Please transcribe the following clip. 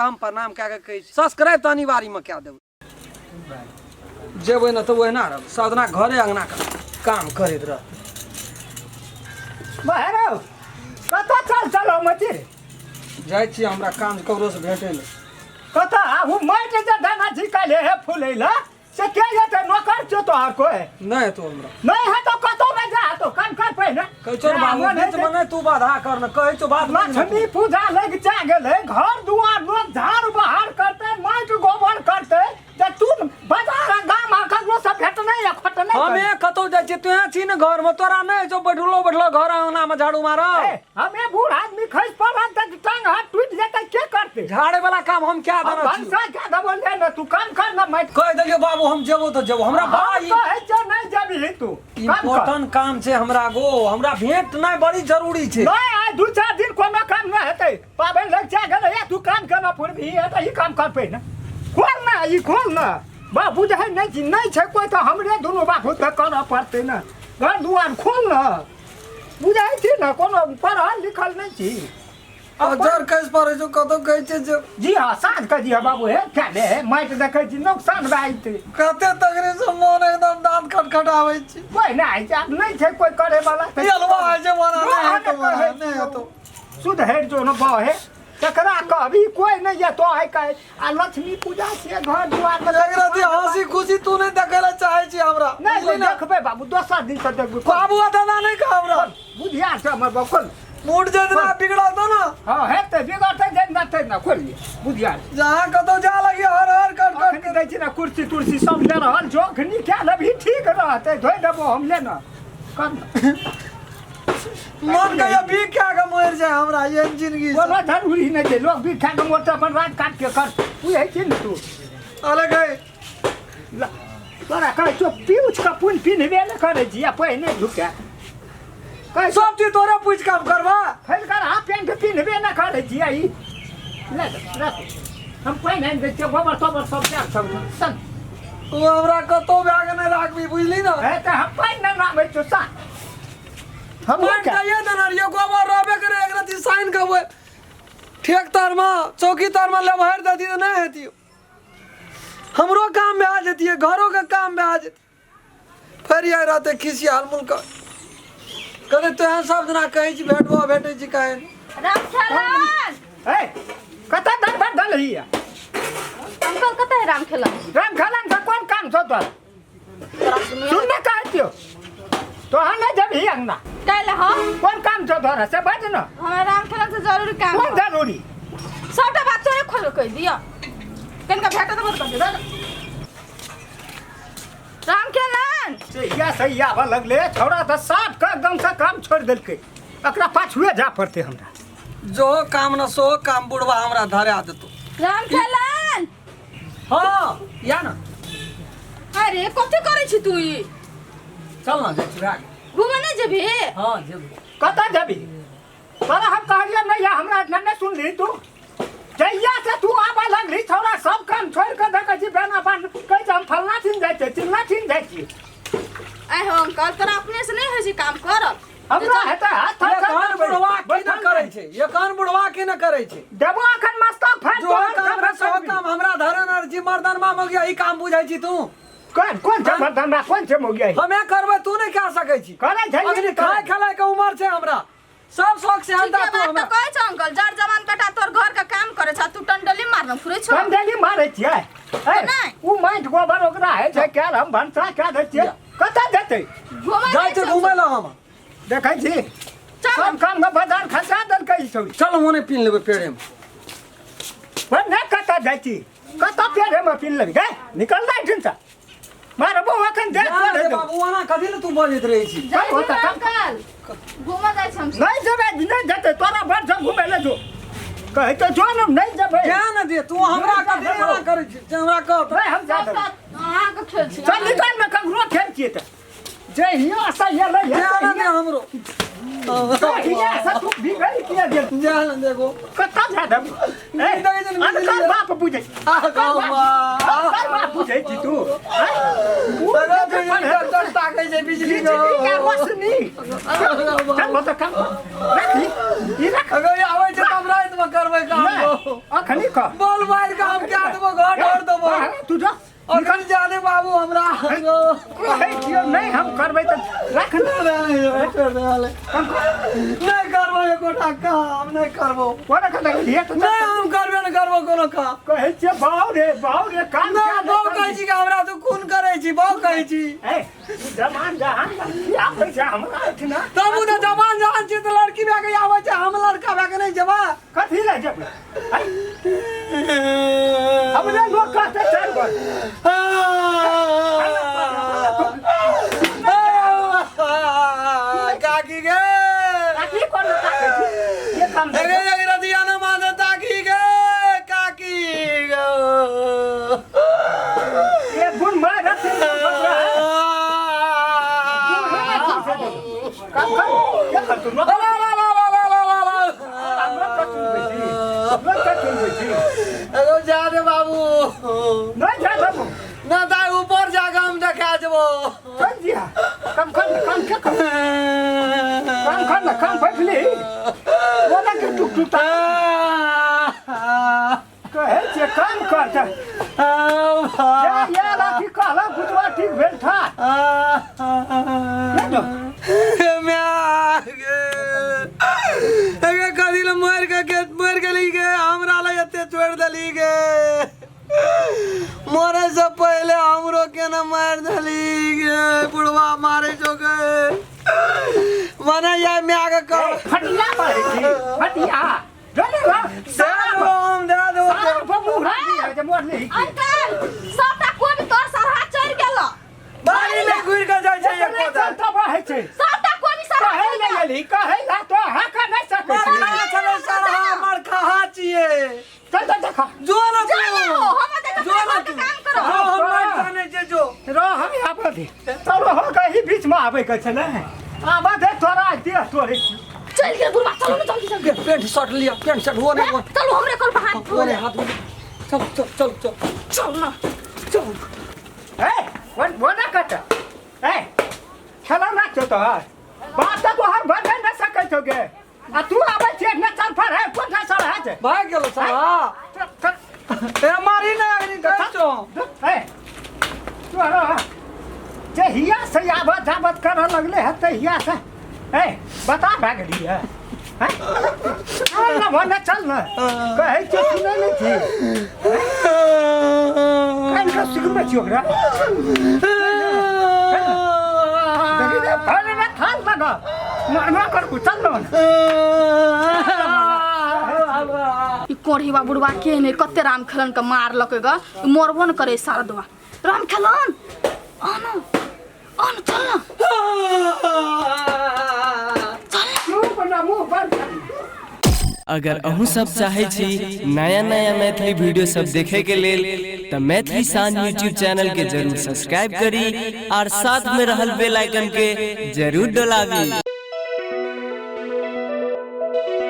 हम प्रणाम कए कऽ कहै छी, सब्सक्राइब तऽ अनिवार्यमे कए देबै। जेबै ने तऽ ओहिना रहबै, सदना घरे अङ्गना काम करैत रहतै। बहरौ कतऽ चल चल मची? जाइ छी, हमरा काम ककरोसँ भेटै नहि। कतऽ आबू? माटि जे दाना झिकल हे फुलै लए से के जेतै? नौकर छौ तोहर कोइ? नहि हेतौ हमरा। नहि हेतौ, कतौ नहि जा हेतौ। काम कर पहिने। कहै छौ बाबू, बीचमे नहि तू बाधा कर ने, कहै छौ बात। लक्ष्मी पूजा लग जा गेलै, घर दुआर लोक झाड़ बहार करतै, माटि गोबर करतै, तऽ तू बाजार आ गाम आ ककरो से भेटनै या खोटनै? हमे कतौ जाइ छियै, तोहे छी ने घरमे, तोरा नहि छौ बैठलो बैठलो घर अंगनामे झाड़ू मारब। हमे बूढ़ आदमी, खसि पड़ब तऽ टांग हाथ टूटि जेतै, के करतै? झाड़े वाला काम हम क्या देना छी? भनसा क्या देबो? ले ने, तू काम कर ने माटि। कहि देलियौ बाबू, हम जेबो तऽ जेबो। हमरा बड़ा हम कहै छियौ नहि जेबही तू, काम कर। इम्पोर्टेंट काम छै हमरा गो, हमरा भेंट नहि बड़ी जरूरी छै। नहि, आइ 2-4 दिन कोनो काम नहि हेतै, पाबनि लग जा गेलै। तू काम केना पुरबही? तऽ ई काम कर पहिने, खोल ने ई, खोल ने बाबू। जे नहि छी, नहि छै कोइ तऽ हमरे दुनू बाबू तऽ करऽ पड़तै ने। घर दुआर खोल ने। बुझै छी ने, कोनो पढ़ल लिखल नहि छी। जर खसि पड़ै छौ, कतौ कहै छै जे। जी हाँ, साँझ के जी हाँ बाबू। हे क्या ले हे, माटि देखै छी, नोकसान भए जेतै। कते तकरे से मोन एकदम दाँत खटखटाबै छी। कोइ नहि होइ छै, आब नहि छै कोइ करे वाला। ई हलवा होइ छै मोना, नहि हेतौ मोना, नहि हेतौ। सुधरि जो ने बहे, तकरा कहबी कोइ नहि ये तो है कहे आ लक्ष्मी पूजा से घर दुआर में एक राति हंसी खुशी तू नहि देखै लए चाहै छी हमरा। नहि। बुझली ने? देखबै बाबू, दोसर दिन से देखबै। बाबू आ दादा नहि कह हमरा। बुझिया छै हमर बाबू, खोल। मूड जे दिना बिगड़ल तो ना। हाँ, हेतै, बिगड़तै जे नतै ना, खोल लिअ, बुझिया छै। जहाँ कतौ जा लगी हर हर कट कट। अखनी दै छी ने कुर्सी तुर्सी सब ले रहल छौ, अखनी क्या लेबही? ठीक रहतै, धोइ देबो हम, ले ने, कर ने। मन कहियो भी खा के मरि जाए हमरा एहन जिंदगी से। कोनो जरूरी नहि छै, लोग भी खा के मोटर अपन रात काट के कर, बुझै छी ने तू? अरे गई। तोरा कहै छौ पीउछ के पुन पिन्हबे नहि करै छी आ पहिने झुका कहै छौ। सब चीज तोरे पूछ काम करबा। फैल कर हाफ पैंट पिन्हबे नहि करै छी आ ई ले दे, रख, हम पानि आनि दै छियै, गोबर तोबर सब दए सब सन। तू हमरा कतौ भए के नहि राखबी, बुझली ने? हे तऽ हम पानि नहि नाबै छौ सा हम। पानि कहिए देने रहियै, गोबर रहबे करे। एक रति साइन के ओहि ठेक तरमे चौकी तरमे लेबहर देती तऽ नहि हेती? हमरो काम भए जतियै, घरो के काम भए जेतै। फेर आइ रहते खिसियाल मुल्क कहते, तोहे सब दिना कहै छी भेटबो, भेटै छी काहे नहि? राम खेलन। हे, कतऽ दरबर दलही? अंकल, कतऽ है राम खेलन? राम खेलन से कोन काम छौ तोरा? तोरा सुनिए। सुन ने, कहै छियौ तोहर नहि जेबही अंगना। काल्हि हम कोन काम छौ तोरा से बाज ने। हमरा राम खेलन से जरूरी काम कोन है। जरूरी? सबटा बात तोरे खोल कहि दिअ, कनिका भेटत तऽ कह दे राम खेलन। सहिया सही आबऽ लगले, छौड़ा तऽ साफ के एकदम से काम छोड़ि देलकै, एकरा पाछुए जा पड़तै हमरा। जो काम न सो काम बुढ़वा हमरा धरा देतो। राम खेलन। हाँ, या ना। अरे, कथी करै छी तू ई? चल ना, जाइ छी, भए गेल। घूमे नहि जेबही? हाँ, जेबै। कतऽ जेबही? तोरा हम कहलियै नहि या हमरा एहिठाम नहि सुनली तू। जहिया से तू आबऽ लगली, छौड़ा सब काम छोड़ि कऽ देखै छी बेना बान, कहै छै हम फल्लाँ ठीन जाइ छियै, चिल्लाँ ठीन जाइ छियै। आइ हो अंकल, तोरा अपने से नहि होइ छै काम करब? हमरा हेतै हाथ थाथ। एखन बुढ़वा की न करै छै? एखन बुढ़वा की न करै छै? देबो अखन मस्तक फाड़ि जो तोहर। काम रे सो काम हमरा धरन अर्जी मर्दनमा मगिया, ई काम बुझै छी तू? कोन कोन छै मर्दनमा, कोन छै मौगिया? हमे करबै, तू नहि कए सकै छी। करै छै। अखनी खाय खेलाय के उमर छै, हमरा सब शौक से ठीके तू बात हमरा तऽ कहै छौ अंकल, जर जवान बेटा तोर घर के काम करै छ, तू टंडली मारने फुरै छौ। टंडली मारै छियै? ए, नहि। उ माटि गोबर ओकरा होइ छै कयल, हम भनसा कए दै छियै। कतऽ जेतै? घूमे जाइ छै घूमै लए हम। देखै छी। चल। सब काम में बाजार खसा देलकै ई छौड़ी। चल, मोने पीन लेबै पेड़े में। पर नहि, कतऽ जाइ छी? कतऽ पेड़े में पीन लेबही? गे निकल जा एहिठाम से, मारबो एखन देह जा तोड़ि रे देबौ। बाबू, ओना कथी लए तू बजैत रहै छी? जाइ ओ छी तऽ अंकल, घूमे जाइ छी हम। नहि जेबै, नहि जेतै, तोरा बड़ सब घुमै लए जो कहै तऽ जो ने, नहि जेबै। जा ने दे, तू हमरा कथी लए एना करै छी जे हमरा कह तऽ? नहि, हम जा देबै। सबटा अहाँके खेल छी। चल निकल ने, ककरो खेल छियै तऽ जे हियाँ से एलै जा ने दे हमरो। हियाँ से तू बिगड़ि किया गेल? जा ने देखो। कतऽ जा देबै? ए, देखै छियै ने। अनकर बाप बुझै आ, अनकर बाप, अनकर बाप बुझै छी तू? हैं? उ देखो, बिजली कटर ताकै छै बिजली। बिजली के रोशनी। चल, ओतऽ काम कर। रख ई, ई रख। अगर आबै छै तब रातिमे करबै काम। नहि। अखनी कह। बोल मार के हम क्या देबो, घर ढोर देबो। तू जा। अखन जाने बाबू हमरा। कहै छियौ नहि हम करबै तऽ रख ने। नहि करबो एकोटा काम, नहि करबो। कोना कऽ लगलियै तऽ? नहि, हम करबे नहि करबो कोनो काम। कहै छियै बाउ रे, बाउ रे, काम नहि, बाउ कहै छी कि हमरा तू खून करै छी, बाउ कहै छी। ए, जमान जहान लड़की आबै छै हमरा एहिठिना। तब ओ तऽ जवान जहान छी तऽ लड़की भए के आबै छै, हम लड़का भए के नहि जेबै? कथी लए जेबै? हमरे लोक कहतै चारि गोर। काकी गे, काकी कोन ताकै छी? ये काम अरे रतिया न माने ताकी गे, काकी गो। ये गुण मार रखी काम कर, क्या कर तू? हमरा कथी छी? हमरा कथी छी? एगो जा दे बाबू। नहीं जा बाबू। ना ताई ऊपर जाके हम देखा देबो। चल जिया, काम कर ना, काम क्या कर, काम कर ना, काम बैठली बोला के टुक टुक कहै छियै काम कर तऽ जा या राखी कहला बुझवा ठीक भेल था। कथी लए मरि के मरि गेली गे? हमरा लए एते छोड़ि देली गे? मरे से पहिले हमरो केना मारि देली गे? बुढ़वा मारे छौ गे, मने ये माय के कह। फटिया मारै छी, फटिया दे रे। दे देबो हम, दे देबो। सारा बबू है जे मोरली। अंकल, सबटा कोबी तोर सरहा चढ़ि गेल। बाड़ी में घुरि के जाइ छै एको चल तब होइ छै। सबटा कोबी सरहा कहै चढ़ि ले गेल। गेली कहै ला तो हा का नहि सकै छी। मरखा छलै सरहा, मरखा छियै। चल चल देखा। जो न जा ले तू। हो, हम देखो जो न घर के तू। काम करो। हाँ, हम नहि जानै छियै, जो। रह, हम आबऽ दे तोरो हो कहीं बीच में आबै के छलै, आबऽ दे तोरा देह तोड़ै छी। चलि गेल बुढ़वा, चलू ने जल्दी जल्दी। पेंट शर्ट लिया, पेंट शर्ट वो नहीं, वो चलू, हमरे कल हाथ वो नहीं, हाथ वो। चल चल चल चल। चल ना। चल। ए वन वना कट, ए खेलौना छौ तोहर, बाप तऽ तोहर बन नहि सकै छौ गे, आ तू आबै छियै ने चल फर है कोठा सर है छै। भाग गेलो साला। चल चल। ए मारी नहीं अग्नि कहै छौ। ए तोहरा जहिया से आबत जाबत करऽ लगले है तहिया से ए बता भए गेली है। हैं? चल न भने, चल न कहै छियै, सुनै नहि छी? कान कऽ सिखबै छी ओकरा। देखी ने भरे ने थाल लग मारबा करबू, चल न। ई कोढ़ीवा बुढ़वा के ने कते राम खेलन के मारलकै ग, ई मरबो न करे शारदवा। राम खेलन आन आन, चल न चल। चुप न, मुँह बंद कर। अगर अहूँ सब चाहै छी नया नया मैथिली वीडियो सब देखे के लेल तऽ मैथिली शान यूट्यूब चैनल के जरूर सब्सक्राइब करी और साथ में रहल बेल आइकन के जरूर डोलाबी।